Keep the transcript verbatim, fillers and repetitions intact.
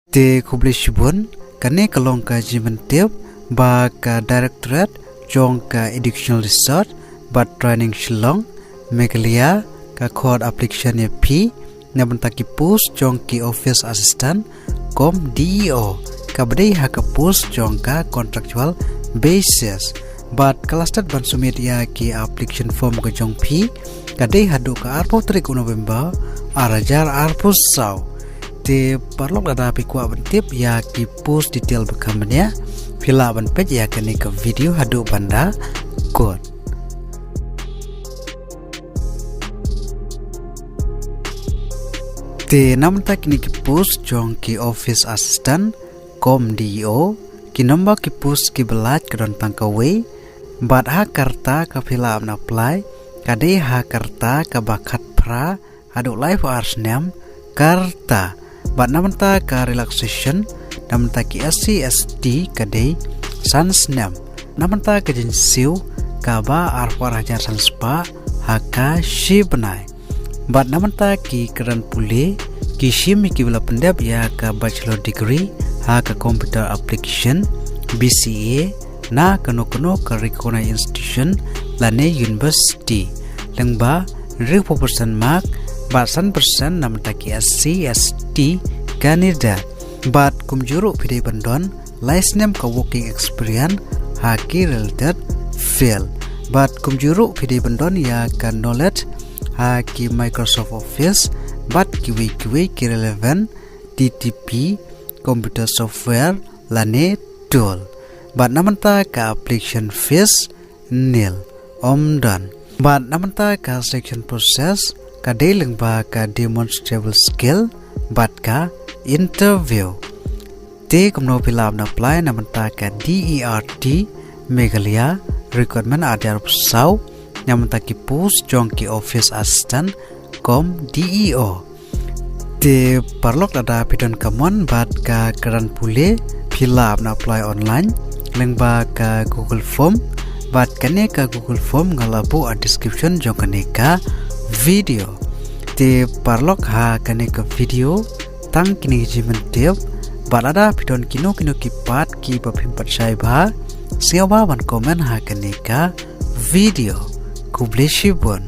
Te khublei shibun, kane ka long ka jingpyntip ba ka Directorate jong ka Educational Research bad Training Shillong, Meghalaya, ka khot application ïa phi na bynta ki post jong ki office assistant kum D E O, kaba dei ha ka post jong ka contractual basis. Bad ka last date ban submit ïa ki application form ka jong phi ka dei haduh ka arphew tarik u November ar hajar arphew saw. Te paralok, lada phi kwah ban tip ïa ki post detail ba kham bniah, phi lah ban peit ïa kane ka video haduh ban da kut. Te na bynta kine ki post jong ki office assistant kum D E O, ki number ki post kiba lait ka don tang kawei. Bad ha ka rta ka phi lah ban apply ka dei ha ka rta kaba khatphra haduh laiphew ar snem ka rta. Bad na bynta ka relaxation na bynta ki S C S T ka dei san snem. Na bynta ka jingsiew kaba arphew ar hajar san spah ha ka shi bnai. Bad na bynta ki kyrdan pule, ki shim ïa kiba la pyndep ïa ka bachelor degree ha ka computer application, B C A, na kano kano ka recognized institution lane university, lyngba hynriewphew percent mark, bad san percent na bynta ki S C S T candidate. Bad kumjuh ruh phi dei ban don lai snem ka working experience ha ki related field. Bad kumjuh ruh phi dei ban don ïa ka knowledge ha ki Microsoft Office bad kiwei kiwei ki relevant D T P computer software lane tool. Bad na bynta ka application fees nil, ym don. Bad na bynta ka selection process ka dei lyngba ka demonstrable skill bad ka interview. Te kumno phi lah ban apply na bynta ka D E R T Meghalaya recruitment ar hajar arphew saw na bynta ki post jong ki office assistant kum D E O. Te paralok, lada phi don ka mon bad ka kyrdan pule, phi lah ban apply online lyngba ka Google Form. Bad kane ka Google Form nga la buh ha description jong kane ka video. Te paralok, ha kane ka video tang kine ki jingpyntip. Bad lada phi don kino kino ki pat kiba phim pat shai bha, sngewbha ban comment ha kane ka video. Khublei shibun.